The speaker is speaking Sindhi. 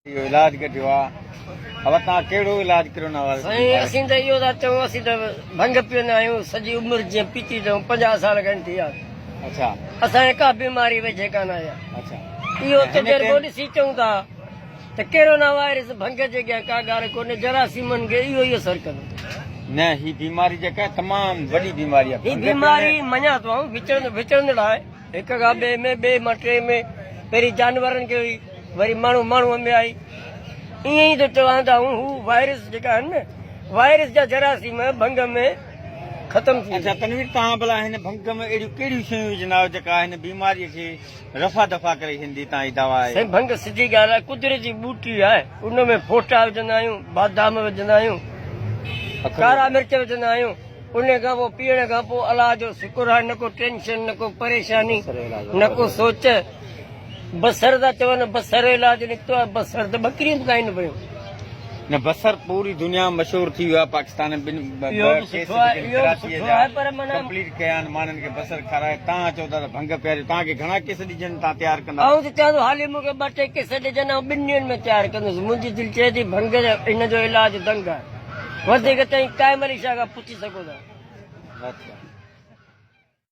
اهو علاج ڪڍيو آ. ابا توهان ڪهڙو علاج ڪرونا وائرس جي سائين باري اسين ته اهو ٿا چئون اسين ته ڀنگ پيئندا آهيون سڄي عمر جيئن پيتي اٿئون 50 سال کن ٿي ويا اڇا اسان کي ڪا بيماري ويجهي ڪانه آئي آهي اڇا اهو هن تجربو ٽيم ڏسي چئون ٿا ته ڪرونا وائرس ڀنگ جي اڳيان ڪا ڳالهه ڪونهي جراثيمن کي اهو ئي اثر ڪندو. نه هي بيماري جيڪا آهي تمام وڏي بيماري آهي هي ڀنگ پيئڻ بيماري مڃان ٿو آئون وچڙندڙ آهي. هڪ کان ٻئي ۾، ٻئي مان ٽئين ۾، پهرين جانورن کي هئي، وري ماڻهو ماڻهوء ۾ آئي. ائين ئي ٿو چوان ته آئون هو وائرس جيڪا آهن نه، وائرس جا جراثيم ڀنگ ۾ ختم ٿي اڇا ويندا. تنوير توهان ڀلا هن ڀنگ ۾ اهڙيون ڪهڙيون شيون وجهندا آهيو جيڪا هن بيماريء کي رفع دفع ڪري ڇڏيندي توهان جي دوا آهي. سائين ڀنگ سڌي ڳالهه آهي قدرتي ٻوٽي آهي ان ۾ ڦوٽا وجهندا آهيون، بادام وجهندا آهيون، ڪارا مرچ وجهندا آهيون. انهي کان پوء پيئڻ کان پوء الله جو شڪر آهي نه ڪو ٽينشن نه ڪو پريشاني نه ڪو سوچ. بصر ٿا چون بصر جو علاج نڪتو آهي بصر ته ٻڪريون به کائين پيون. نه بصر پوري دنيا ۾ مشهور ٿي ويو آهي پاڪستان ۾ ٻن اهو ٻه به ڪيس سٺو آهي جيڪي اهو به ڪراچي سٺو جا آهي پر معنيٰ ڪمپليٽ ڪيا آهن ماڻهن کي بصر کارائي تان چئو ٿا ته ڀنگ پياريو تان کي گهڻا ڪيس ڏجن تان تيار ڪندا. آئون ته چوان ٿو حالي مون کي ٻه ٽي ڪيس ڏجن آئون ٻن ڏينهن ۾ تيار ڪندس منهنجي دل چئي ٿي ڀنگ جو ان جو علاج دنگ آهي. وڌيڪ توهين قائم علي شاهه کان پڇي سگهو ٿا. اڇا.